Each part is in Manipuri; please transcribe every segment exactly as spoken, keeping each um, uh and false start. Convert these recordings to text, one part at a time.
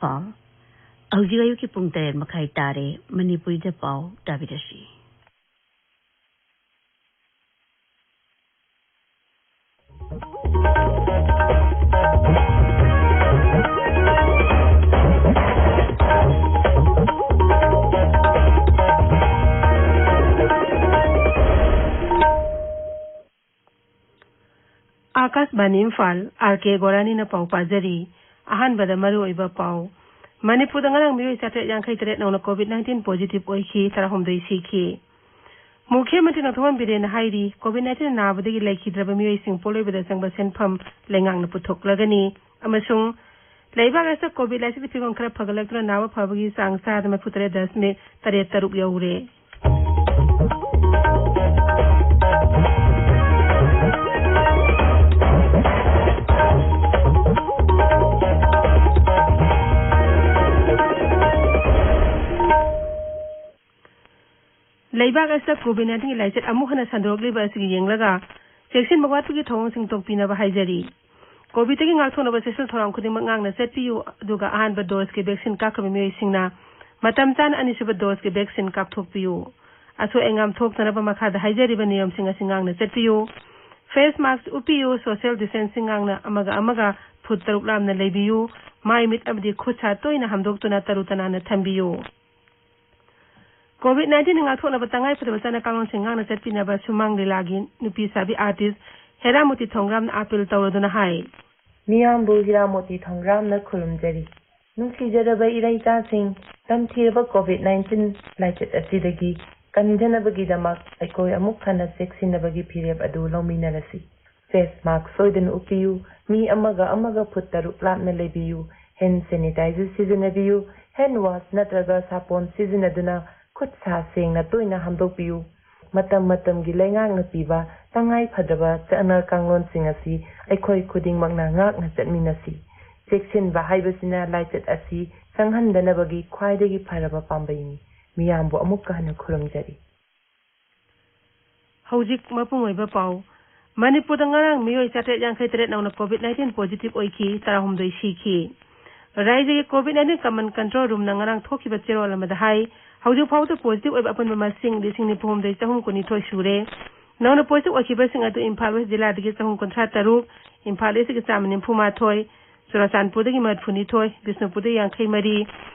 ꯄꯥꯎ꯫ ꯍꯧꯖꯤꯛ ꯑꯌꯨꯛꯀꯤ ꯄꯨꯡ ꯇꯔꯦꯠ ꯃꯈꯥꯏ ꯇꯥꯔꯦ꯫ ꯃꯅꯤꯄꯨꯔꯤꯗ ꯄꯥꯎ ꯇꯥꯕꯤꯔꯁꯤ꯫ ꯑꯥꯀꯥꯁꯕꯥꯅꯤ ꯏꯝꯐꯥꯜ, ꯑꯥꯔ ꯀꯦ ꯒꯣꯔꯥꯅꯤꯅ ꯄꯥꯎ ꯄꯥꯖꯔꯤ꯫ ꯑꯍꯥꯟꯕꯗ ꯃꯔꯨꯑꯣꯏꯕ ꯄꯥꯎ꯫ ꯃꯅꯤꯄꯨꯔꯗ ꯉꯔꯥꯡ ꯃꯤꯑꯣꯏ ꯆꯥꯇ꯭ꯔꯦꯠ ꯌꯥꯡꯈꯩ ꯇꯔꯦꯠ ꯅꯧꯅ ꯀꯣꯚꯤꯗ ꯅꯥꯏꯟꯇꯤꯟ ꯄꯣꯖꯤꯇꯤꯚ ꯑꯣꯏꯈꯤ, ꯇꯔꯥꯍꯨꯝꯗꯣꯏ ꯁꯤꯈꯤ꯫ ꯃꯨꯈ꯭ꯌ ꯃꯟꯇ꯭ꯔꯤ ꯅꯣꯡꯊꯣꯝꯕꯝ ꯕꯤꯔꯦꯟꯅ ꯍꯥꯏꯔꯤ, ꯀꯣꯚꯤꯗ ꯅꯥꯏꯟꯇꯤꯟ ꯅꯥꯕꯗꯒꯤ ꯂꯩꯈꯤꯗ꯭ꯔꯕ ꯃꯤꯑꯣꯏꯁꯤꯡ ꯄꯣꯠꯂꯣꯏꯕꯗ ꯆꯪꯕ ꯁꯦꯟꯐꯝ ꯂꯩꯉꯥꯛꯅ ꯄꯨꯊꯣꯛꯂꯒꯅꯤ꯫ ꯑꯃꯁꯨꯡ ꯂꯩꯕꯥꯛ ꯑꯁꯤꯗ ꯀꯣꯚꯤꯗ ꯂꯥꯏꯆꯠꯀꯤ ꯐꯤꯕꯝ ꯈꯔ ꯐꯒꯠꯂꯛꯇꯨꯅ ꯅꯥꯕ ꯐꯕꯒꯤ ꯆꯥꯡ ꯆꯥꯗ ꯃꯔꯤꯐꯨ ꯇꯔꯦꯠ ꯗꯁꯃꯤꯛ ꯇꯔꯦꯠ ꯇꯔꯨꯛ ꯌꯧꯔꯦ꯫ ꯂꯩꯕꯥꯛ ꯑꯁꯤꯗ ꯀꯣꯚꯤꯗ ꯅꯥꯏꯟꯇꯤꯟꯒꯤ ꯂꯥꯏꯆꯠ ꯑꯃꯨꯛ ꯍꯟꯅ ꯁꯟꯗꯣꯔꯛꯂꯤꯕ ꯑꯁꯤꯒꯤ ꯌꯦꯡꯂꯒ ꯆꯦꯛꯁꯤꯟꯕ ꯋꯥꯠꯄꯒꯤ ꯊꯧꯑꯣꯡꯁꯤꯡ ꯇꯣꯛꯄꯤꯅꯕ ꯍꯥꯏꯖꯔꯤ꯫ ꯀꯣꯚꯤꯗꯇꯒꯤ ꯉꯥꯛꯊꯣꯛꯅꯕ ꯆꯦꯛꯁꯤꯟ ꯊꯧꯔꯥꯡ ꯈꯨꯗꯤꯡꯃꯛ ꯉꯥꯛꯅ ꯆꯠꯄꯤꯌꯨ, ꯑꯗꯨꯒ ꯑꯍꯥꯟꯕ ꯗꯣꯁꯀꯤ ꯚꯦꯛꯁꯤꯟ ꯀꯥꯞꯈ꯭ꯔꯕ ꯃꯤꯑꯣꯏꯁꯤꯡꯅ ꯃꯇꯝ ꯆꯥꯅ ꯑꯅꯤꯁꯨꯕ ꯗꯣꯁꯀꯤ ꯚꯦꯛꯁꯤꯟ ꯀꯥꯞꯊꯣꯛꯄꯤꯌꯨ꯫ ꯑꯁꯣꯏ ꯑꯉꯥꯝ ꯊꯣꯛꯇꯅꯕ ꯃꯈꯥꯗ ꯍꯥꯏꯖꯔꯤꯕ ꯅꯤꯌꯣꯝꯁꯤꯡ ꯑꯁꯤ ꯉꯥꯛꯅ ꯆꯠꯄꯤꯌꯨ꯫ ꯐꯦꯁ ꯃꯥꯁꯛ ꯎꯞꯄꯤꯌꯨ, ꯁꯣꯁꯤꯌꯦꯜ ꯗꯤꯁꯇꯦꯟꯁꯤꯡ ꯉꯥꯛꯅ ꯑꯃꯒ ꯑꯃꯒ ꯐꯨꯠ ꯇꯔꯨꯛ ꯂꯥꯞꯅ ꯂꯩꯕꯤꯌꯨ, ꯃꯥꯏ ꯃꯤꯠ ꯑꯃꯗꯤ ꯈꯨꯠ ꯁꯥ ꯇꯣꯏꯅ ꯍꯥꯝꯗꯣꯛꯇꯨꯅ ꯇꯔꯨ ꯇꯅꯥꯟꯅ ꯊꯝꯕꯤꯌꯨ꯫ ꯀꯣꯚꯤꯗ ꯅꯥꯏꯟꯇꯤꯟ ꯉꯥꯛꯊꯣꯛꯅꯕ ꯇꯉꯥꯏꯐꯗꯕ ꯆꯠꯅ ꯀꯥꯡꯂꯣꯟꯁꯤꯡ ꯉꯥꯛꯅ ꯆꯠꯄꯤꯅꯕ ꯁꯨꯃꯥꯡ ꯂꯤꯂꯥꯒꯤ ꯅꯨꯄꯤ ꯁꯥꯕꯤ ꯑꯥꯔꯇꯤꯁ ꯍꯦꯔꯥꯃꯣꯇꯤ ꯊꯣꯡꯒ꯭ꯔꯥꯝꯅ ꯑꯥꯄꯤꯜ ꯇꯧꯔꯗꯨꯅ ꯍꯥꯏ꯫ ꯃꯤꯌꯥꯝꯕꯨ ꯍꯤꯔꯥꯃꯣꯇꯤ ꯊꯣꯡꯒ꯭ꯔꯥꯝꯅ ꯈꯨꯔꯨꯝꯖꯔꯤ꯫ ꯅꯨꯡꯁꯤꯖꯔꯕ ꯏꯔꯩꯆꯥꯁꯤꯡ, ꯇꯝꯊꯤꯔꯕ ꯀꯣꯚꯤꯗ ꯅꯥꯏꯟꯇꯤꯟ ꯂꯥꯏꯆꯠ ꯑꯁꯤꯗꯒꯤ ꯀꯟꯖꯅꯕꯒꯤꯗꯃꯛ ꯑꯩꯈꯣꯏ ꯑꯃꯨꯛ ꯍꯟꯅ ꯆꯦꯛꯁꯤꯟꯅꯕꯒꯤ ꯐꯤꯔꯦꯞ ꯑꯗꯨ ꯂꯧꯃꯤꯟꯅꯔꯁꯤ꯫ ꯐꯦꯁ ꯃꯥꯁꯛ ꯁꯣꯏꯗꯅ ꯎꯞꯄꯤꯌꯨ, ꯃꯤ ꯑꯃꯒ ꯑꯃꯒ ꯐꯨꯠ ꯇꯔꯨꯛ ꯂꯥꯞꯅ ꯂꯩꯕꯤꯌꯨ, ꯍꯦꯟ ꯁꯦꯅꯤꯇꯥꯏꯖꯔ ꯁꯤꯖꯤꯟꯅꯕꯤꯌꯨ, ꯍꯦꯟ ꯋꯥꯁ ꯅꯠꯇ꯭ꯔꯒ ꯁꯥꯄꯣꯟ ꯁꯤꯖꯤꯟꯅꯗꯨꯅ ꯈꯨꯠ ꯁꯥ ꯁꯦꯡꯅ ꯇꯣꯏꯅ ꯍꯥꯝꯗꯣꯛꯄꯤꯌꯨ꯫ ꯃꯇꯝ ꯃꯇꯝꯒꯤ ꯂꯩꯉꯥꯛꯅ ꯄꯤꯕ ꯇꯉꯥꯏ ꯐꯗꯕ ꯆꯠꯅ ꯀꯥꯡꯂꯣꯟꯁꯤꯡ ꯑꯁꯤ ꯑꯩꯈꯣꯏ ꯈꯨꯗꯤꯡꯃꯛꯅ ꯉꯥꯛꯅ ꯆꯠꯃꯤꯟꯅꯁꯤ꯫ ꯆꯦꯛꯁꯤꯟꯕ ꯍꯥꯏꯕꯁꯤꯅ ꯂꯥꯏꯆꯠ ꯑꯁꯤ ꯆꯪꯍꯟꯗꯅꯕꯒꯤ ꯈ꯭ꯋꯥꯏꯗꯒꯤ ꯐꯔꯕ ꯄꯥꯝꯕꯩꯅꯤ꯫ ꯃꯤꯌꯥꯝꯕꯨ ꯑꯃꯨꯛꯀ ꯍꯟꯅ ꯈꯨꯔꯨꯝꯖꯔꯤ꯫ ꯍꯧꯖꯤꯛ ꯃꯄꯨꯡ ꯑꯣꯏꯕ ꯄꯥꯎ꯫ ꯃꯅꯤꯄꯨꯔꯗ ꯉꯔꯥꯡ ꯃꯤꯑꯣꯏ ꯆꯥꯇ꯭ꯔꯦꯠ ꯌꯥꯡꯈꯩ ꯇꯔꯦꯠ ꯅꯧꯅ ꯀꯣꯚꯤꯗ ꯅꯥꯏꯟꯇꯤꯟ ꯄꯣꯖꯤꯇꯤꯚ ꯑꯣꯏꯈꯤ, ꯇꯔꯥꯍꯨꯝꯗꯣꯏ ꯁꯤꯈꯤ꯫ ꯔꯥꯏꯖ꯭ꯌꯒꯤ COVID nineteen Command Control Roomꯅ ꯉꯔꯥꯡ ꯊꯣꯛꯈꯤꯕ ꯆꯦꯔꯣꯜ ꯑꯃꯗ ꯍꯥꯏ, ꯍꯧꯖꯤꯛ ꯐꯥꯎꯕꯗ positive ꯑꯣꯏꯕ ꯑꯄꯨꯟꯕ ꯃꯁꯤꯡ ꯂꯤꯁꯤꯡ ꯅꯤꯐꯨ ꯍꯨꯝꯗꯣꯏ ꯆꯍꯨꯝ ꯀꯨꯟꯅꯤꯊꯣꯏ ꯁꯨꯔꯦ꯫ ꯅꯧꯅ positive ꯑꯣꯏꯈꯤꯕꯁꯤꯡ ꯑꯗꯨ ꯏꯝꯐꯥꯜ West ꯖꯤꯂꯥꯗꯒꯤ ꯆꯍꯨꯝ ꯀꯨꯟꯊ꯭ꯔꯥ ꯇꯔꯨꯛ, ꯏꯝꯐꯥꯜ Eastꯇꯒꯤ ꯆꯥꯝꯃ ꯅꯤꯐꯨ ꯃꯥꯊꯣꯏ, ꯆꯨꯔꯥꯆꯥꯟꯄꯨꯔꯗꯒꯤ ꯃꯔꯤꯐꯨ ꯅꯤꯊꯣꯏ, ꯕꯤꯁꯅꯨꯄꯨꯔꯗꯒꯤ ꯌꯥꯡꯈꯩ ꯃꯔꯤ,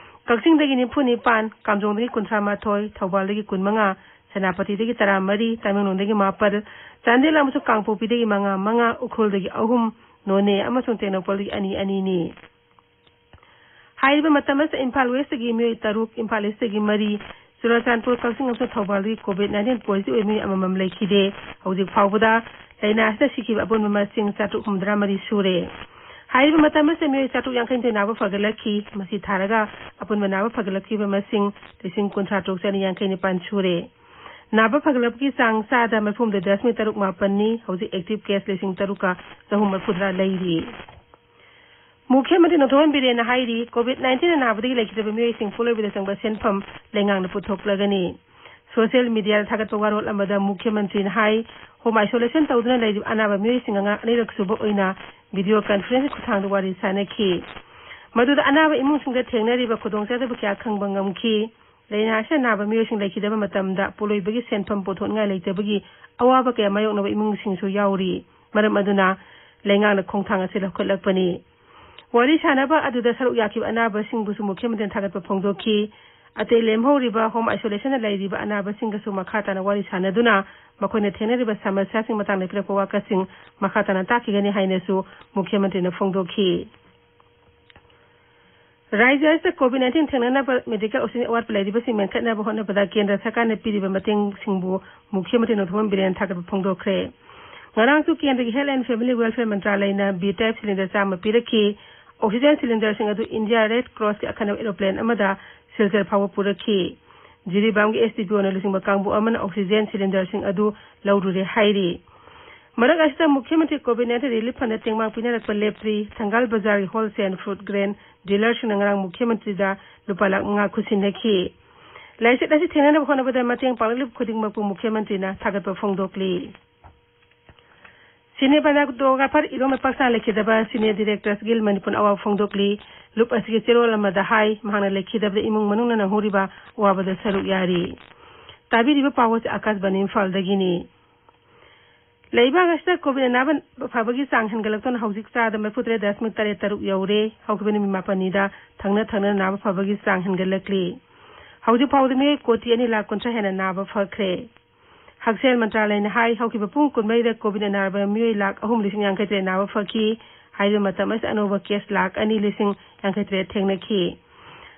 ꯀꯛꯆꯤꯡꯗꯒꯤ ꯅꯤꯐꯨ ꯅꯤꯄꯥꯟ, ꯀꯥꯝꯖꯣꯡꯗꯒꯤ ꯀꯨꯟꯊ꯭ꯔꯥ ꯃꯥꯊꯣꯏ, ꯊꯧꯕꯥꯜꯗꯒꯤ ꯀꯨꯟꯃꯉꯥ, ꯁꯦꯅꯥꯄꯇꯤꯗꯒꯤ ꯇꯔꯥꯃꯔꯤ, ꯇꯃꯦꯡꯂꯣꯡꯗꯒꯤ ꯃꯥꯄꯜ, ꯆꯥꯟꯗꯦꯜ ꯑꯃꯁꯨꯡ ꯀꯥꯡꯄꯣꯛꯄꯤꯗꯒꯤ ꯃꯉꯥ ꯃꯉꯥ, ꯎꯈ꯭ꯔꯨꯜꯗꯒꯤ ꯑꯍꯨꯝ, ꯅꯣꯅꯦ ꯑꯃꯁꯨꯡ ꯇꯦꯡꯅꯧꯄꯜꯗꯒꯤ ꯑꯅꯤ ꯑꯅꯤꯅꯤ꯫ ꯍꯥꯏꯔꯤꯕ ꯃꯇꯝ ꯑꯁꯤꯗ ꯏꯝꯐꯥꯜ Westꯇꯒꯤ ꯃꯤꯑꯣꯏ ꯇꯔꯨꯛ, ꯏꯝꯐꯥꯜ Eastꯇꯒꯤ ꯃꯔꯤ, ꯆꯨꯔꯥꯆꯥꯟꯄꯨꯔ, ꯀꯛꯆꯤꯡ ꯑꯃꯁꯨꯡ ꯊꯧꯕꯥꯜꯗꯒꯤ COVID nineteen positive ꯑꯣꯏꯕ ꯃꯤꯑꯣꯏ ꯑꯃꯃꯝ ꯂꯩꯈꯤꯗꯦ꯫ ꯍꯧꯖꯤꯛ ꯐꯥꯎꯕꯗ ꯂꯥꯏꯅꯥ ꯑꯁꯤꯗ ꯁꯤꯈꯤꯕ ꯑꯄꯨꯟꯕ ꯃꯁꯤꯡ ꯆꯥꯇ꯭ꯔꯨꯛ ꯍꯨꯝꯐꯨꯇꯔꯥ ꯃꯔꯤ ꯁꯨꯔꯦ꯫ ꯍꯥꯏꯔꯤꯕ ꯃꯇꯝ ꯑꯁꯤꯗ ꯃꯤꯑꯣꯏ ꯆꯥꯇ꯭ꯔꯨꯛ ꯌꯥꯡꯈꯩ ꯅꯤꯊꯣꯏ ꯅꯥꯕ ꯐꯒꯠꯂꯛꯈꯤ꯫ ꯃꯁꯤ ꯊꯥꯔꯒ ꯑꯄꯨꯟꯕ ꯅꯥꯕ ꯐꯒꯠꯂꯛꯈꯤꯕ ꯃꯁꯤꯡ ꯂꯤꯁꯤꯡ ꯀꯨꯟꯊ꯭ꯔꯥ ꯇꯔꯨꯛ ꯆꯅꯤ ꯌꯥꯡꯈꯩ ꯅꯤꯄꯥꯟ ꯁꯨꯔꯦ꯫ ꯅꯥꯕ ꯐꯒꯠꯂꯛꯄꯒꯤ ꯆꯥꯡ ꯆꯥꯗ ꯃꯔꯤꯐꯨ ꯍꯨꯝꯗꯣꯏ ꯗꯁꯃꯤꯛ ꯇꯔꯨꯛ ꯃꯥꯄꯟꯅꯤ꯫ ꯍꯧꯖꯤꯛ active case ꯂꯤꯁꯤꯡ ꯇꯔꯨꯛꯀ ꯆꯍꯨꯝ ꯃꯔꯤꯐꯨꯇꯔꯥ ꯂꯩꯔꯤ꯫ ꯃꯨꯈ꯭ꯌ ꯃꯟꯇ꯭ꯔꯤ ꯅꯣꯡꯊꯣꯝꯕꯝ ꯕꯤꯔꯦꯟꯅ ꯍꯥꯏꯔꯤ, COVID nineteen ꯅꯥꯕꯗꯒꯤ ꯂꯩꯈꯤꯗꯕ ꯃꯤꯑꯣꯏꯁꯤꯡ ꯄꯨꯜꯂꯣꯏꯕꯗ ꯆꯪꯕ ꯁꯦꯟꯐꯝ ꯂꯩꯉꯥꯛꯅ ꯄꯨꯊꯣꯛꯂꯒꯅꯤ꯫ Social mediaꯗ ꯊꯥꯒꯠꯄ ꯋꯥꯔꯣꯜ ꯑꯃꯗ ꯃꯨꯈ꯭ꯌ ꯃꯟꯇ꯭ꯔꯤꯅ ꯍꯥꯏ, home isolation ꯇꯧꯗꯨꯅ ꯂꯩꯔꯤꯕ ꯑꯅꯥꯕ ꯃꯤꯑꯣꯏꯁꯤꯡꯒ ꯉꯔꯥꯡ ꯑꯅꯤꯔꯛ ꯁꯨꯕ ꯑꯣꯏꯅ video conferenceꯀꯤ ꯈꯨꯠꯊꯥꯡꯗ ꯋꯥꯔꯤ ꯁꯥꯅꯈꯤ꯫ ꯃꯗꯨꯗ ꯑꯅꯥꯕ ꯏꯃꯨꯡꯁꯤꯡꯗ ꯊꯦꯡꯅꯔꯤꯕ ꯈꯨꯗꯣꯡꯆꯥꯗꯕ ꯀꯌꯥ ꯈꯪꯕ ꯉꯝꯈꯤ꯫ ꯂꯥꯏꯅꯥ ꯑꯁꯤꯅ ꯅꯥꯕ ꯃꯤꯑꯣꯏꯁꯤꯡ ꯂꯩꯈꯤꯗꯕ ꯃꯇꯝꯗ ꯄꯣꯠꯂꯣꯏꯕꯒꯤ ꯁꯦꯟꯐꯝ ꯄꯨꯊꯣꯛꯅꯤꯡꯉꯥꯏ ꯂꯩꯇꯕꯒꯤ ꯑꯋꯥꯕ ꯀꯌꯥ ꯃꯥꯌꯣꯛꯅꯕ ꯏꯃꯨꯡꯁꯤꯡꯁꯨ ꯌꯥꯎꯔꯤ꯫ ꯃꯔꯝ ꯑꯗꯨꯅ ꯂꯩꯉꯥꯛꯅ ꯈꯣꯡꯊꯥꯡ ꯑꯁꯤ ꯂꯧꯈꯠꯂꯛꯄꯅꯤ꯫ ꯋꯥꯔꯤ ꯁꯥꯅꯕ ꯑꯗꯨꯗ ꯁꯔꯨꯛ ꯌꯥꯈꯤꯕ ꯑꯅꯥꯕꯁꯤꯡꯕꯨꯁꯨ ꯃꯨꯈ꯭ꯌ ꯃꯟꯇ꯭ꯔꯤꯅ ꯊꯥꯒꯠꯄ ꯐꯣꯡꯗꯣꯛꯈꯤ꯫ ꯑꯇꯩ ꯂꯦꯝꯍꯧꯔꯤꯕ home isolationꯗ ꯂꯩꯔꯤꯕ ꯑꯅꯥꯕꯁꯤꯡꯒꯁꯨ ꯃꯈꯥ ꯇꯥꯅ ꯋꯥꯔꯤ ꯁꯥꯅꯗꯨꯅ ꯃꯈꯣꯏꯅ ꯊꯦꯡꯅꯔꯤꯕ ꯁꯃꯁ꯭ꯌꯥꯁꯤꯡ ꯃꯇꯥꯡꯗ ꯄꯤꯔꯛꯄ ꯋꯥꯀꯠꯁꯤꯡ ꯃꯈꯥ ꯇꯥꯅ ꯇꯥꯛꯈꯤꯒꯅꯤ ꯍꯥꯏꯅꯁꯨ ꯃꯨꯈ꯭ꯌ ꯃꯟꯇ꯭ꯔꯤꯅ ꯐꯣꯡꯗꯣꯛꯈꯤ꯫ ꯔꯥꯖ꯭ꯌ ꯑꯁꯤꯗ COVID nineteen ꯊꯦꯡꯅꯅꯕ medical oxygen ꯑꯋꯥꯠꯄ ꯂꯩꯔꯤꯕꯁꯤꯡ ꯃꯦꯟꯈꯠꯅꯕ ꯍꯣꯠꯅꯕꯗ ꯀꯦꯟꯗ꯭ꯔ ꯁꯔꯀꯥꯔꯅ ꯄꯤꯔꯤꯕ ꯃꯇꯦꯡꯁꯤꯡꯕꯨ ꯃꯨꯈ꯭ꯌ ꯃꯟꯇ꯭ꯔꯤ ꯅꯣꯡꯊꯣꯝꯕꯝ ꯕꯤꯔꯦꯟꯅ ꯊꯥꯒꯠꯄ ꯐꯣꯡꯗꯣꯛꯈ꯭ꯔꯦ꯫ ꯉꯔꯥꯡꯁꯨ ꯀꯦꯟꯗ꯭ꯔꯒꯤ Health and Family Welfare ꯃꯟꯇ꯭ꯔꯥꯂꯌꯅ B type cylinder ꯆꯥꯝꯃ ꯄꯤꯔꯛꯈꯤ꯫ Oxygen cylinderꯁꯤꯡ ꯑꯗꯨ India Red Crossꯀꯤ ꯑꯈꯟꯅꯕ aeroplane ꯑꯃꯗ ꯁꯤꯜꯆꯔ ꯐꯥꯎꯕ ꯄꯨꯔꯛꯈꯤ꯫ ꯖꯤꯔꯤꯕꯥꯝꯒꯤ SDPOꯅ ꯂꯨꯆꯤꯡꯕ ꯀꯥꯡꯕꯨ ꯑꯃꯅ oxygen cylinderꯁꯤꯡ ꯑꯗꯨ ꯂꯧꯔꯨꯔꯦ ꯍꯥꯏꯔꯤ꯫ ꯃꯔꯛ ꯑꯁꯤꯗ ꯃꯨꯈ꯭ꯌ ꯃꯟꯇ꯭ꯔꯤ COVID nineteen relief fundꯗ ꯇꯦꯡꯕꯥꯡ ꯄꯤꯅꯔꯛꯄ ꯂꯦꯞꯇ꯭ꯔꯤ꯫ ꯊꯪꯒꯥꯜ ꯕꯖꯥꯔꯒꯤ wholesale fruit grain dealerꯁꯤꯡꯅ ꯉꯔꯥꯡ ꯃꯨꯈ꯭ꯌ ꯃꯟꯇ꯭ꯔꯤꯗ ꯂꯨꯄꯥ ꯂꯥꯈ ꯃꯉꯥ ꯈꯨꯠꯁꯤꯟꯅꯈꯤ꯫ ꯂꯥꯏꯆꯠ ꯑꯁꯤ ꯊꯦꯡꯅꯅꯕ ꯍꯣꯠꯅꯕꯗ ꯃꯇꯦꯡ ꯄꯥꯡꯂꯛꯂꯤꯕ ꯈꯨꯗꯤꯡꯃꯛꯄꯨ ꯃꯨꯈ꯭ꯌ ꯃꯟꯇ꯭ꯔꯤꯅ ꯊꯥꯒꯠꯄ ꯐꯣꯡꯗꯣꯛꯂꯤ꯫ Cinematographer ꯏꯔꯣꯝꯕ ꯄꯥꯛꯁꯥ ꯂꯩꯈꯤꯗꯕ Cine Directors Guild ꯃꯅꯤꯄꯨꯔꯅ ꯑꯋꯥꯕ ꯐꯣꯡꯗꯣꯛꯂꯤ꯫ ꯂꯨꯞ ꯑꯁꯤꯒꯤ ꯆꯦꯔꯣꯜ ꯑꯃꯗ ꯍꯥꯏ, ꯃꯍꯥꯛꯅ ꯂꯩꯈꯤꯗꯕꯗ ꯏꯃꯨꯡ ꯃꯅꯨꯡꯅ ꯅꯪꯍꯧꯔꯤꯕ ꯑꯋꯥꯕꯗ ꯁꯔꯨꯛ ꯌꯥꯔꯤ꯫ ꯇꯥꯕꯤꯔꯤꯕ ꯄꯥꯎ ꯑꯁꯤ ꯑꯀꯥꯁꯕꯥꯅꯤ ꯏꯝꯐꯥꯜꯗꯒꯤꯅꯤ꯫ ꯂꯩꯕꯥꯛ ꯑꯁꯤꯗ ꯀꯣꯚꯤꯗ ꯑꯅꯥꯕ ꯐꯕꯒꯤ ꯆꯥꯡ ꯍꯦꯟꯒꯠꯂꯛꯇꯨꯅ ꯍꯧꯖꯤꯛ ꯆꯥꯗ ꯃꯔꯤꯐꯨ ꯇꯔꯦꯠ ꯗꯁꯃꯤꯛ ꯇꯔꯦꯠ ꯇꯔꯨꯛ ꯌꯧꯔꯦ꯫ ꯍꯧꯈꯤꯕ ꯅꯨꯃꯤꯠ ꯃꯥꯄꯟꯅꯤꯗ ꯊꯪꯅ ꯊꯪꯅꯅ ꯑꯅꯥꯕ ꯐꯕꯒꯤ ꯆꯥꯡ ꯍꯦꯟꯒꯠꯂꯛꯂꯤ꯫ ꯍꯧꯖꯤꯛ ꯐꯥꯎꯕꯗ ꯃꯤꯑꯣꯏ ꯀꯣꯇꯤ ꯑꯅꯤ ꯂꯥꯈ ꯀꯨꯟꯊ꯭ꯔꯥ ꯍꯦꯟꯅ ꯅꯥꯕ ꯐꯈ꯭ꯔꯦ꯫ ꯍꯛꯁꯦꯜ ꯃꯟꯇ꯭ꯔꯥꯂꯌꯅ ꯍꯥꯏ, ꯍꯧꯈꯤꯕ ꯄꯨꯡ ꯀꯨꯟꯃꯔꯤꯗ ꯀꯣꯚꯤꯗ ꯑꯅꯥꯕ ꯃꯤꯑꯣꯏ ꯂꯥꯈ ꯑꯍꯨꯝ ꯂꯤꯁꯤꯡ ꯌꯥꯡꯈꯩ ꯇꯔꯦꯠ ꯅꯥꯕ ꯐꯈꯤ꯫ ꯍꯥꯏꯔꯤꯕ ꯃꯇꯝ ꯑꯁꯤꯗ ꯑꯅꯧꯕ ꯀꯦꯁ ꯂꯥꯈ ꯑꯅꯤ ꯂꯤꯁꯤꯡ ꯌꯥꯡꯈꯩ ꯇꯔꯦꯠ ꯊꯦꯡꯅꯈꯤ꯫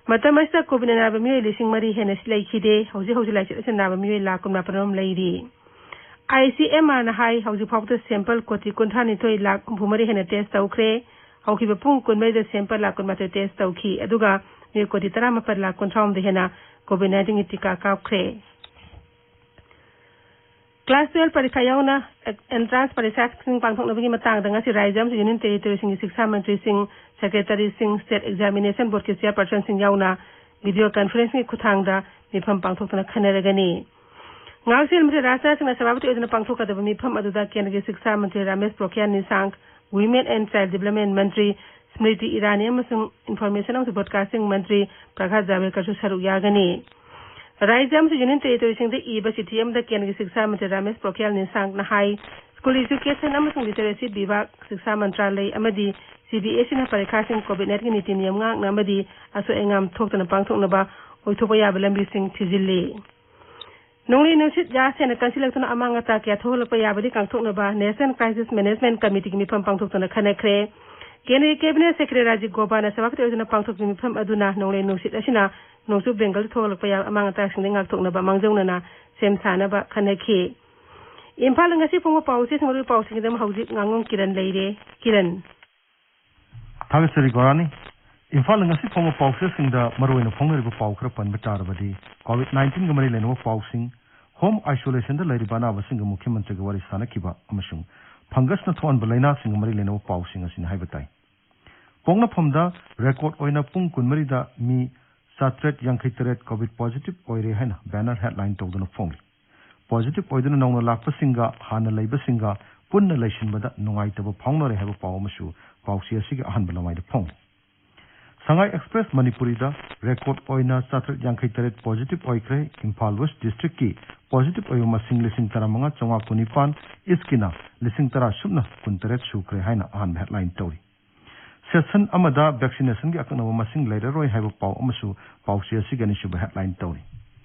ꯃꯇꯝ ꯑꯁꯤꯗ ꯀꯣꯚꯤꯗ ꯑꯅꯥꯕ ꯃꯤꯑꯣꯏ ꯂꯤꯁꯤꯡ ꯃꯔꯤ ꯍꯦꯟꯅ ꯂꯩꯈꯤꯗꯦ꯫ ꯍꯧꯖꯤꯛ ꯍꯧꯖꯤꯛ ꯂꯥꯏꯆꯠ ꯑꯁꯤꯅ ꯅꯥꯕ ꯃꯤꯑꯣꯏ ꯂꯥꯈ ꯀꯨꯟꯃꯥꯄꯟ ꯔꯣꯝ ꯂꯩꯔꯤ꯫ ꯑꯥꯏ ꯁꯤ ꯑꯦꯝ ꯑꯥꯔꯅ ꯍꯥꯏ, ꯍꯧꯖꯤꯛ ꯐꯥꯎꯕꯗ ꯁꯦꯝꯄꯜ ꯀꯣꯇꯤ ꯀꯨꯟꯊ꯭ꯔꯥ ꯅꯤꯊꯣꯏ ꯂꯥꯈ ꯍꯨꯝꯐꯨ ꯃꯔꯤ ꯍꯦꯟꯅ ꯇꯦꯁ ꯇꯧꯈ꯭ꯔꯦ꯫ ꯍꯧꯈꯤꯕ ꯄꯨꯡ ꯀꯨꯟꯃꯔꯤꯗ ꯁꯦꯝꯄꯜ ꯂꯥꯈ ꯀꯨꯟꯃꯥꯊꯣꯏ ꯇꯦꯁ ꯇꯧꯈꯤ, ꯑꯗꯨꯒ ꯃꯤꯑꯣꯏ ꯀꯣꯇꯤ ꯇꯔꯥꯃꯥꯄꯟ ꯂꯥꯈ ꯀꯨꯟꯊ꯭ꯔꯥ ꯍꯨꯝꯗꯣꯏ ꯍꯦꯟꯅ ꯀꯣꯚꯤꯗ ꯅꯥꯏꯟꯇꯤꯟꯒꯤ ꯇꯤꯀꯥ ꯀꯥꯞꯈ꯭ꯔꯦ꯫ ꯀ꯭ꯂꯥꯁ ꯇꯨꯌꯦꯜꯞ ꯄꯔꯤꯈꯥ ꯌꯥꯎꯅ ꯑꯦꯟꯇ꯭ꯔꯥꯟꯁ ꯄꯔꯤꯈꯥꯁꯤꯡ ꯄꯥꯡꯊꯣꯛꯅꯕꯒꯤ ꯃꯇꯥꯡꯗ ꯉꯁꯤ ꯔꯥꯖ꯭ꯌ ꯑꯃꯁꯨꯡ ꯌꯨꯅꯤꯌꯟ ꯇꯦꯔꯤꯇꯣꯔꯤꯁꯤꯡꯒꯤ ꯁꯤꯛꯁꯥ ꯃꯟꯇ꯭ꯔꯤꯁꯤꯡ, ꯁꯦꯀ꯭ꯔꯦꯇꯔꯤꯁꯤꯡ, ꯁ꯭ꯇꯦꯠ ꯑꯦꯛꯖꯥꯃꯤꯅꯦꯁꯟ ꯕꯣꯔꯗꯀꯤ ꯆꯤꯌꯥꯔꯄꯔꯁꯟꯁꯤꯡ ꯌꯥꯎꯅ ꯚꯤꯗꯤꯑꯣ ꯀꯟꯐꯔꯦꯟꯁꯤꯡꯒꯤ ꯈꯨꯠꯊꯥꯡꯗ ꯃꯤꯐꯝ ꯄꯥꯡꯊꯣꯛꯇꯨꯅ ꯈꯟꯅꯔꯒꯅꯤ꯫ ꯉꯥꯛꯁꯦꯜ ꯃꯟꯇ꯭ꯔꯤ ꯔꯥꯖꯅꯥꯊ ꯁꯤꯡꯅ ꯁꯚꯥꯄꯇꯤ ꯑꯣꯏꯗꯨꯅ ꯄꯥꯡꯊꯣꯛꯀꯗꯕ ꯃꯤꯐꯝ ꯑꯗꯨꯗ ꯀꯦꯟꯗ꯭ꯔꯒꯤ ꯁꯤꯛꯁꯥ ꯃꯟꯇ꯭ꯔꯤ Ramesh Pokhriyal Nishank, women and child development ꯃꯟꯇ꯭ꯔꯤ ꯁ꯭ꯃ꯭ꯔꯤꯇꯤ ꯏꯔꯥꯅꯤ ꯑꯃꯁꯨꯡ ꯏꯟꯐꯣꯔꯃꯦꯁꯟ ꯑꯃꯁꯨꯡ ꯕ꯭ꯔꯣꯗꯀꯥꯁꯇꯤꯡ ꯃꯟꯇ꯭ꯔꯤ ꯄ꯭ꯔꯀꯥꯁ ꯖꯥꯚꯦꯗꯀꯔꯁꯨ ꯁꯔꯨꯛ ꯌꯥꯒꯅꯤ꯫ ꯔꯥꯖ꯭ꯌ ꯑꯃꯁꯨꯡ ꯌꯨꯅꯤꯌꯟ ꯇꯦꯔꯤꯇꯣꯔꯤꯁꯤꯡꯗ ꯏꯕ ꯆꯤꯊꯤ ꯑꯃꯗ ꯀꯦꯟꯗ꯭ꯔꯒꯤ ꯁꯤꯛꯁꯥ ꯃꯟꯇ꯭ꯔꯤ ꯔꯥꯃꯦꯁ ꯄꯣꯈ꯭ꯔꯤꯌꯥꯜ ꯅꯤꯁꯥꯡꯅ ꯍꯥꯏ, ꯁ꯭ꯀꯨꯜ ꯑꯦꯖꯨꯀꯦꯁꯟ ꯑꯃꯁꯨꯡ ꯂꯤꯇꯔꯦꯁꯤ ꯕꯤꯚꯥꯒ, ꯁꯤꯛꯁꯥ ꯃꯟꯇ꯭ꯔꯥꯂꯌ ꯑꯃꯗꯤ ꯁꯤ ꯕꯤ ꯑꯦꯁ ꯏꯅ ꯄꯔꯤꯈꯥꯁꯤꯡ ꯀꯣꯚꯤꯗ ꯅꯥꯏꯟꯇꯤꯟꯒꯤ ꯅꯤꯇꯤ ꯅꯤꯌꯝ ꯉꯥꯛꯅ ꯑꯃꯗꯤ ꯑꯁꯣꯏ ꯑꯉꯥꯝ ꯊꯣꯛꯇꯅ ꯄꯥꯡꯊꯣꯛꯅꯕ ꯑꯣꯏꯊꯣꯛꯄ ꯌꯥꯕ ꯂꯝꯕꯤꯁꯤꯡ ꯊꯤꯖꯤꯜꯂꯤ꯫ ꯅꯣꯡꯂꯩ ꯅꯨꯡꯁꯤꯠ ꯌꯥꯝ ꯍꯦꯟꯅ ꯀꯟꯁꯤꯜꯂꯛꯇꯨꯅ ꯑꯃꯥꯡ ꯑꯇꯥ ꯀꯌꯥ ꯊꯣꯛꯍꯜꯂꯛꯄ ꯌꯥꯕꯗꯒꯤ ꯉꯥꯛꯊꯣꯛꯅꯕ ꯅꯦꯁꯅꯦꯜ ꯀ꯭ꯔꯥꯏꯁꯤꯁ ꯃꯦꯅꯦꯖꯃꯦꯟꯠ ꯀꯃꯤꯇꯤꯒꯤ ꯃꯤꯐꯝ ꯄꯥꯡꯊꯣꯛꯇꯨꯅ ꯈꯟꯅꯈ꯭ꯔꯦ꯫ ꯀꯦꯟꯗ꯭ꯔꯒꯤ ꯀꯦꯕꯤꯅꯦꯠ ꯁꯦꯀ꯭ꯔꯦꯇꯔꯤ ꯔꯥꯖꯤꯕ ꯒꯣꯕꯥꯅ ꯁꯚꯥꯄꯇꯤ ꯑꯣꯏꯗꯨꯅ ꯄꯥꯡꯊꯣꯛꯈꯤꯕ ꯃꯤꯐꯝ ꯑꯗꯨꯅ ꯅꯣꯡꯂꯩ ꯅꯨꯡꯁꯤꯠ ꯑꯁꯤꯅ ꯅꯣꯡꯆꯨꯞ ꯕꯦꯡꯒꯜꯗ ꯊꯣꯛꯍꯜꯂꯛꯄ ꯌꯥꯕ ꯑꯃꯥꯡ ꯑꯇꯥꯁꯤꯡꯗꯒꯤ ꯉꯥꯛꯊꯣꯛꯅꯕ ꯃꯥꯡꯖꯧꯅꯅ ꯁꯦꯝ ꯁꯥꯅꯕ ꯈꯟꯅꯈꯤ꯫ ꯏꯝꯐꯥꯜꯗ ꯉꯁꯤ ꯐꯣꯡꯕ ꯄꯥꯎꯆꯦꯁꯤꯡ, ꯃꯔꯨꯑꯣꯏꯕ ꯄꯥꯎꯁꯤꯡꯒꯤꯗꯃꯛ ꯍꯧꯖꯤꯛ ꯉꯥꯉꯣꯝ ꯀꯤꯔꯟ ꯂꯩꯔꯦ꯫ ꯀꯤꯔꯟ꯫ ꯊꯥꯒꯠꯆꯔꯤ ꯒꯣꯔꯥꯅꯤ꯫ ꯏꯝꯐꯥꯜꯗ ꯉꯁꯤ ꯐꯣꯡꯕ ꯄꯥꯎꯆꯦꯁꯤꯡꯗ ꯃꯔꯨꯑꯣꯏꯅ ꯐꯣꯡꯅꯔꯤꯕ ꯄꯥꯎ ꯈꯔ ꯄꯟꯕ ꯇꯥꯔꯕꯗꯤ, ꯀꯣꯚꯤꯗ ꯅꯥꯏꯟꯇꯤꯟꯒ ꯃꯔꯤ ꯂꯩꯅꯕ ꯄꯥꯎꯁꯤꯡ, ꯍꯣꯝ ꯑꯥꯏꯁꯣꯂꯦꯁꯟꯗ ꯂꯩꯔꯤꯕ ꯑꯅꯥꯕꯁꯤꯡꯒ ꯃꯨꯈ꯭ꯌ ꯃꯟꯇ꯭ꯔꯤꯒ ꯋꯥꯔꯤ ꯁꯥꯅꯈꯤꯕ ꯑꯃꯁꯨꯡ ꯐꯪꯒꯁꯅ ꯊꯣꯛꯍꯟꯕ ꯂꯥꯏꯅꯥꯁꯤꯡꯒ ꯃꯔꯤ ꯂꯩꯅꯕ ꯄꯥꯎꯁꯤꯡ ꯑꯁꯤꯅꯤ ꯍꯥꯏꯕ ꯇꯥꯏ꯫ ꯄꯣꯛꯅꯐꯝꯗ ꯔꯦꯀꯣꯔꯗ ꯑꯣꯏꯅ ꯄꯨꯡ ꯀꯨꯟꯃꯔꯤꯗ ꯃꯤ ꯆꯥꯇ꯭ꯔꯦꯠ ꯌꯥꯡꯈꯩ ꯇꯔꯦꯠ ꯀꯣꯚꯤꯗ ꯄꯣꯖꯤꯇꯤꯚ ꯑꯣꯏꯔꯦ ꯍꯥꯏꯅ ꯕꯦꯅꯔ ꯍꯦꯗꯂꯥꯏꯟ ꯇꯧꯗꯨꯅ ꯐꯣꯡꯂꯤ꯫ ꯄꯣꯖꯤꯇꯤꯚ ꯑꯣꯏꯗꯨꯅ ꯅꯧꯅ ꯂꯥꯛꯄꯁꯤꯡꯒ ꯍꯥꯟꯅ ꯂꯩꯕꯁꯤꯡꯒ ꯄꯨꯟꯅ ꯂꯩꯁꯤꯟꯕꯗ ꯅꯨꯡꯉꯥꯏꯇꯕ ꯐꯥꯎꯅꯔꯦ ꯍꯥꯏꯕ ꯄꯥꯎ ꯑꯃꯁꯨ ꯄꯥꯎꯆꯦ ꯑꯁꯤꯒꯤ ꯑꯍꯥꯟꯕ ꯂꯃꯥꯏꯗ ꯐꯣꯡꯂꯤ꯫ ꯁꯉꯥꯏ ꯑꯦꯛꯁꯄ꯭ꯔꯦꯁ ꯃꯅꯤꯄꯨꯔꯤꯗ ꯔꯦꯀꯣꯔꯗ ꯑꯣꯏꯅ ꯆꯥꯇ꯭ꯔꯦꯠ ꯌꯥꯡꯈꯩ ꯇꯔꯦꯠ ꯄꯣꯖꯤꯇꯤꯚ ꯑꯣꯏꯈ꯭ꯔꯦ꯫ ꯏꯝꯐꯥꯜ ꯋꯦꯁ ꯗꯤꯁꯇ꯭ꯔꯤꯛꯀꯤ ꯄꯣꯖꯤꯇꯤꯚ ꯑꯣꯏꯕ ꯃꯁꯤꯡ ꯂꯤꯁꯤꯡ ꯇꯔꯥꯃꯉꯥ ꯆꯥꯝꯃꯉꯥ ꯀꯨꯟꯅꯤꯄꯥꯟ, ꯏꯁꯀꯤꯅ ꯂꯤꯁꯤꯡ ꯇꯔꯥ ꯁꯨꯞꯅ ꯀꯨꯟꯇꯔꯦꯠ ꯁꯨꯈ꯭ꯔꯦ ꯍꯥꯏꯅ ꯑꯍꯥꯟꯕ ꯍꯦꯗꯂꯥꯏꯟ ꯇꯧꯔꯤ꯫ ꯁꯦꯁꯟ ꯑꯃꯗ ꯚꯦꯛꯁꯤꯅꯦꯁꯟꯒꯤ ꯑꯀꯛꯅꯕ ꯃꯁꯤꯡ ꯂꯩꯔꯔꯣꯏ ꯍꯥꯏꯕ ꯄꯥꯎ ꯑꯃꯁꯨ ꯄꯥꯎꯆꯦ ꯑꯁꯤꯒꯤ ꯑꯅꯤꯁꯨꯕ ꯍꯦꯗꯂꯥꯏꯟ ꯇꯧꯔꯤ꯫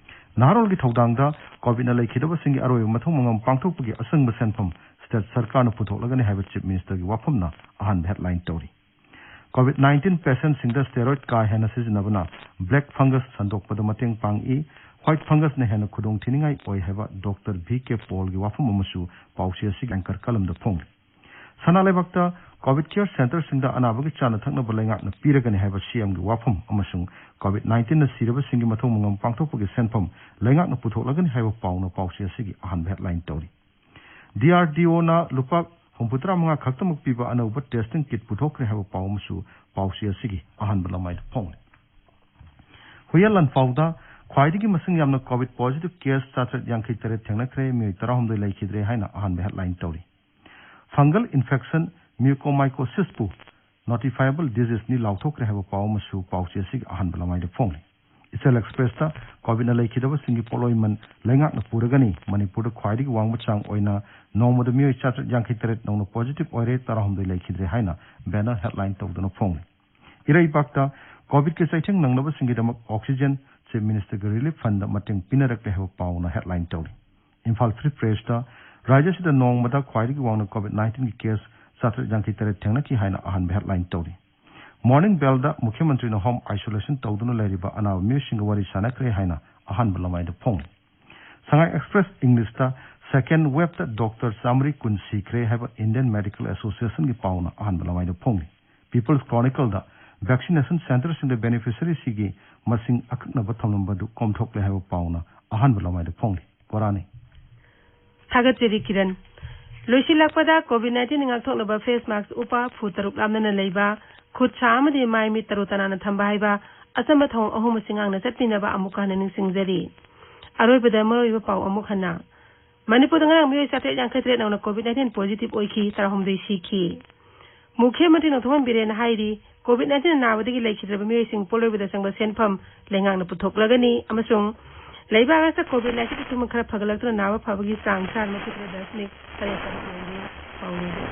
ꯅꯍꯥꯔꯣꯜꯒꯤ ꯊꯧꯗꯥꯡꯗ ꯀꯣꯚꯤꯗꯅ ꯂꯩꯈꯤꯗꯕꯁꯤꯡꯒꯤ ꯑꯔꯣꯏꯕ ꯃꯊꯧ ꯃꯉꯝ ꯄꯥꯡꯊꯣꯛꯄꯒꯤ ꯑꯁꯪꯕ ꯁꯦꯟꯐꯝ ꯁ꯭ꯇꯦꯠ ꯁꯔꯀꯥꯔꯅ ꯄꯨꯊꯣꯛꯂꯒꯅꯤ ꯍꯥꯏꯕ ꯆꯤꯐ ꯃꯤꯅꯤꯁꯇꯔꯒꯤ ꯋꯥꯐꯝꯅ ꯑꯍꯥꯟꯕ ꯍꯦꯗꯂꯥꯏꯟ ꯇꯧꯔꯤ꯫ ꯀꯣꯚꯤꯗ ꯅꯥꯏꯟꯇꯤꯟ ꯄꯦꯁꯦꯟꯠꯁꯤꯡꯗ ꯁ꯭ꯇꯦꯔꯣꯏꯗ ꯀꯥ ꯍꯦꯟꯅ ꯁꯤꯖꯤꯟꯅꯕꯅ ꯕ꯭ꯂꯦꯛ ꯐꯪꯒꯁ ꯁꯟꯗꯣꯛꯄꯗ ꯃꯇꯦꯡ ꯄꯥꯡꯏ꯫ ꯋꯥꯏꯠ ꯐꯪꯒꯁꯅ ꯍꯦꯟꯅ ꯈꯨꯗꯣꯡꯊꯤꯅꯤꯡꯉꯥꯏ ꯑꯣꯏ ꯍꯥꯏꯕ ꯗꯣꯛꯇꯔ ꯚꯤ ꯀꯦ ꯄꯣꯜꯒꯤ ꯋꯥꯐꯝ ꯑꯃꯁꯨ ꯄꯥꯎꯆꯦ ꯑꯁꯤꯒꯤ ꯑꯦꯡꯀꯔ ꯀꯂꯝꯗ ꯐꯣꯡꯂꯤ꯫ ꯁꯅꯥ ꯂꯩꯕꯥꯛꯇ ꯀꯣꯚꯤꯗ ꯀꯦꯌꯔ ꯁꯦꯟꯇꯔꯁꯤꯡꯗ ꯑꯅꯥꯕꯒꯤ ꯆꯥꯅ ꯊꯛꯅꯕ ꯂꯩꯉꯥꯛꯅ ꯄꯤꯔꯒꯅꯤ ꯍꯥꯏꯕ ꯁꯤꯑꯦꯝꯒꯤ ꯋꯥꯐꯝ ꯑꯃꯁꯨꯡ ꯀꯣꯚꯤꯗ ꯅꯥꯏꯟꯇꯤꯟꯅ ꯁꯤꯔꯕꯁꯤꯡꯒꯤ ꯃꯊꯧ ꯃꯉꯝ ꯄꯥꯡꯊꯣꯛꯄꯒꯤ ꯁꯦꯟꯐꯝ ꯂꯩꯉꯥꯛꯅ ꯄꯨꯊꯣꯛꯂꯒꯅꯤ ꯍꯥꯏꯕ ꯄꯥꯎꯅ ꯄꯥꯎꯆꯦ ꯑꯁꯤꯒꯤ ꯑꯍꯥꯟꯕ ꯍꯦꯗꯂꯥꯏꯟ ꯇꯧꯔꯤ꯫ ꯗꯤ ꯑꯥꯔ ꯗꯤ ꯑꯣꯅ ꯂꯨꯄꯥ ꯍꯨꯝꯐꯨꯇꯔꯥ ꯃꯉꯥ ꯈꯛꯇꯃꯛ ꯄꯤꯕ ꯑꯅꯧꯕ ꯇꯦꯁꯇꯤꯡ ꯀꯤꯠ ꯄꯨꯊꯣꯛꯈ꯭ꯔꯦ ꯍꯥꯏꯕ ꯄꯥꯎ ꯑꯃꯁꯨ ꯄꯥꯎꯆꯦ ꯑꯁꯤꯒꯤ ꯑꯍꯥꯟꯕ ꯂꯃꯥꯏꯗ ꯐꯣꯡꯂꯤ꯫ ꯍꯨꯏꯌꯦꯟ ꯂꯥꯟꯐꯥꯎꯗ ꯈ꯭ꯋꯥꯏꯗꯒꯤ ꯃꯁꯤꯡ ꯌꯥꯝꯅ ꯀꯣꯚꯤꯗ ꯄꯣꯖꯤꯇꯤꯚ ꯀꯦꯁ ꯆꯥꯇ꯭ꯔꯦꯠ ꯌꯥꯡꯈꯩ ꯇꯔꯦꯠ ꯊꯦꯡꯅꯈ꯭ꯔꯦ, ꯃꯤꯑꯣꯏ ꯇꯔꯥꯍꯨꯝꯗꯣꯏ ꯂꯩꯈꯤꯗ꯭ꯔꯦ ꯍꯥꯏꯅ ꯑꯍꯥꯟꯕ ꯍꯦꯗꯂꯥꯏꯟ ꯇꯧꯔꯤ꯫ ꯐꯪꯒꯜ ꯏꯟꯐꯦꯛꯁꯟ ꯃ꯭ꯌꯨꯀꯣꯃꯥꯏꯀꯣꯁꯤꯁꯄꯨ ꯅꯣꯇꯤꯐꯥꯏꯕꯜ ꯗꯤꯖꯤꯖꯅꯤ ꯂꯥꯎꯊꯣꯛꯈ꯭ꯔꯦ ꯍꯥꯏꯕ ꯄꯥꯎ ꯑꯃꯁꯨ ꯄꯥꯎꯆꯦ ꯑꯁꯤꯒꯤ ꯑꯍꯥꯟꯕ ꯂꯃꯥꯏꯗ ꯐꯣꯡꯂꯤ꯫ ꯏꯆꯦꯜ ꯑꯦꯛꯁꯄ꯭ꯔꯦꯁꯇ ꯀꯣꯚꯤꯗꯅ ꯂꯩꯈꯤꯗꯕꯁꯤꯡꯒꯤ ꯄꯣꯠꯂꯣꯏꯃꯟ ꯂꯩꯉꯥꯛꯅ ꯄꯨꯔꯒꯅꯤ꯫ ꯃꯅꯤꯄꯨꯔꯗ ꯈ꯭ꯋꯥꯏꯗꯒꯤ ꯋꯥꯡꯕ ꯆꯥꯡ ꯑꯣꯏꯅ ꯅꯣꯡꯃꯗ ꯃꯤꯑꯣꯏ ꯆꯥꯇ꯭ꯔꯦꯠ ꯌꯥꯡꯈꯩ ꯇꯔꯦꯠ ꯅꯧꯅ ꯄꯣꯖꯤꯇꯤꯚ ꯑꯣꯏꯔꯦ, ꯇꯔꯥꯍꯨꯝꯗꯣꯏ ꯂꯩꯈꯤꯗ꯭ꯔꯦ ꯍꯥꯏꯅ ꯕꯦꯅꯔ ꯍꯦꯗꯂꯥꯏꯟ ꯇꯧꯗꯨꯅ ꯐꯣꯡꯂꯤ꯫ ꯏꯔꯩꯕꯥꯛꯇ ꯀꯣꯚꯤꯗꯀꯤ ꯆꯩꯊꯦꯡ ꯅꯪꯅꯕꯁꯤꯡꯒꯤꯗꯃꯛ ꯑꯣꯛꯁꯤꯖꯦꯟ ꯆꯤꯐ ꯃꯤꯅꯤꯁꯇꯔꯒꯤ ꯔꯤꯂꯤꯐ ꯐꯟꯗ ꯃꯇꯦꯡ ꯄꯤꯅꯔꯛꯂꯦ ꯍꯥꯏꯕ ꯄꯥꯎꯅ ꯍꯦꯗꯂꯥꯏꯟ ꯇꯧꯔꯤ꯫ ꯏꯝꯐꯥꯜ ꯐ꯭ꯔꯤ ꯄ꯭ꯔꯦꯁꯇ ꯔꯥꯖ꯭ꯌ ꯑꯁꯤꯗ ꯅꯣꯡꯃꯗ ꯈ꯭ꯋꯥꯏꯗꯒꯤ ꯋꯥꯡꯅ ꯀꯣꯚꯤꯗ ꯅꯥꯏꯟꯇꯤꯟꯒꯤ ꯀꯦꯁ ꯆꯥꯇ꯭ꯔꯦꯠ ꯌꯥꯡꯈꯩ ꯇꯔꯦꯠ ꯊꯦꯡꯅꯈꯤ ꯍꯥꯏꯅ ꯑꯍꯥꯟꯕ ꯍꯦꯗꯂꯥꯏꯟ ꯇꯧꯔꯤ꯫ ꯃꯣꯔꯅꯤꯡ ꯕꯦꯜꯗ ꯃꯨꯈ꯭ꯌ ꯃꯟꯇ꯭ꯔꯤꯅ ꯍꯣꯝ ꯑꯥꯏꯁꯣꯂꯦꯁꯟ ꯇꯧꯗꯨꯅ ꯂꯩꯔꯤꯕ ꯑꯅꯥꯕ ꯃꯤꯑꯣꯏꯁꯤꯡꯒ ꯋꯥꯔꯤ ꯁꯥꯟꯅꯈ꯭ꯔꯦ ꯍꯥꯏꯅ ꯑꯍꯥꯟꯕ ꯂꯃꯥꯏꯗ ꯐꯣꯡꯂꯤ꯫ ꯁꯉꯥꯏ ꯑꯦꯛꯁꯄ꯭ꯔꯦꯁ ꯏꯪꯂꯤꯁꯇ ꯁꯦꯀꯦꯟ ꯋꯦꯕꯇ ꯗꯣꯛꯇꯔ ꯆꯥꯃꯔꯤ ꯀꯨꯟ ꯁꯤꯈ꯭ꯔꯦ ꯍꯥꯏꯕ ꯏꯟꯗꯤꯌꯟ ꯃꯦꯗꯤꯀꯦꯜ ꯑꯦꯁꯣꯁꯤꯌꯦꯁꯟꯒꯤ ꯄꯥꯎꯅ ꯑꯍꯥꯟꯕ ꯂꯃꯥꯏꯗ ꯐꯣꯡꯂꯤ꯫ ꯄꯤꯄꯜꯁ ꯀ꯭ꯔꯣꯅꯤꯀꯜꯗ ꯚꯦꯛꯁꯤꯅꯦꯁꯟ ꯁꯦꯟꯇꯔꯁꯤꯡꯗ ꯕꯦꯅꯤꯐꯤꯁꯔꯤꯁꯤꯡꯒꯤ ꯃꯁꯤꯡ ꯑꯀꯛꯅꯕ ꯊꯝꯂꯝꯕꯗꯨ ꯀꯣꯝꯊꯣꯛꯂꯦ ꯍꯥꯏꯕ ꯄꯥꯎꯅ ꯑꯍꯥꯟꯕ ꯂꯃꯥꯏꯗ ꯐꯣꯡꯂꯤ꯫ ꯀꯣꯔꯥꯅꯤ꯫ ꯊꯥꯒꯠꯆꯔꯤ ꯀꯤꯔꯟ꯫ ꯂꯣꯏꯁꯤꯜꯂꯛꯄꯗ ꯀꯣꯚꯤꯗ ꯅꯥꯏꯟꯇꯤꯟ ꯉꯥꯛꯊꯣꯛꯅꯕ ꯐꯦꯁ ꯃꯥꯛꯁ ꯎꯞꯄ, ꯐꯨꯠ ꯇꯔꯨꯛ ꯂꯥꯞꯅꯅ ꯂꯩꯕ, ꯈꯨꯠ ꯁꯥ ꯑꯃꯗꯤ ꯃꯥꯏ ꯃꯤꯠ ꯇꯔꯨ ꯇꯅꯥꯟꯅ ꯊꯝꯕ ꯍꯥꯏꯕ ꯑꯆꯝꯕ ꯊꯧꯑꯣꯡ ꯑꯍꯨꯝ ꯑꯁꯤ ꯉꯥꯛꯅ ꯆꯠꯄꯤꯅꯕ ꯑꯃꯨꯛꯀ ꯍꯟꯅ ꯅꯤꯡꯁꯤꯡꯖꯔꯤ꯫ ꯑꯔꯣꯏꯕꯗ ꯃꯔꯨꯑꯣꯏꯕ ꯄꯥꯎ ꯑꯃꯨꯛ ꯍꯟꯅ꯫ ꯃꯅꯤꯄꯨꯔꯗ ꯉꯔꯥꯡ ꯃꯤꯑꯣꯏ ꯆꯥꯇ꯭ꯔꯦꯠ ꯌꯥꯡꯈꯩ ꯇꯔꯦꯠ ꯅꯧꯅ ꯀꯣꯚꯤꯗ ꯅꯥꯏꯟꯇꯤꯟ ꯄꯣꯖꯤꯇꯤꯚ ꯑꯣꯏꯈꯤ, ꯇꯔꯥꯍꯨꯝꯗꯣꯏ ꯁꯤꯈꯤ꯫ ꯃꯨꯈ꯭ꯌ ꯃꯟꯇ꯭ꯔꯤ ꯅꯣꯡꯊꯣꯝꯕꯝ ꯕꯤꯔꯦꯟꯅ ꯍꯥꯏꯔꯤ, ꯀꯣꯚꯤꯗ ꯅꯥꯏꯟꯇꯤꯟ ꯅꯥꯕꯗꯒꯤ ꯂꯩꯈꯤꯗ꯭ꯔꯕ ꯃꯤꯑꯣꯏꯁꯤꯡ ꯄꯣꯠꯂꯣꯏꯕꯗ ꯆꯪꯕ ꯁꯦꯟꯐꯝ ꯂꯩꯉꯥꯛꯅ ꯄꯨꯊꯣꯛꯂꯒꯅꯤ ꯑꯃꯁꯨꯡ ꯂꯩꯕꯥꯛ ꯑꯁꯤꯗ ꯀꯣꯚꯤꯗ ꯅꯥꯏꯟꯇꯤꯟ ꯈꯨꯊꯨꯝ ꯈꯔ ꯐꯒꯠꯂꯛꯇꯨꯅ ꯅꯥꯕ ꯐꯕꯒꯤ ꯆꯥꯡ ꯆꯥꯗ ꯃꯊꯛꯇ ꯗꯁꯃꯤꯛ ꯇꯔꯦꯠ ꯇꯔꯨꯛ ꯂꯩꯔꯦ꯫ ꯄꯥꯎꯃꯤ꯫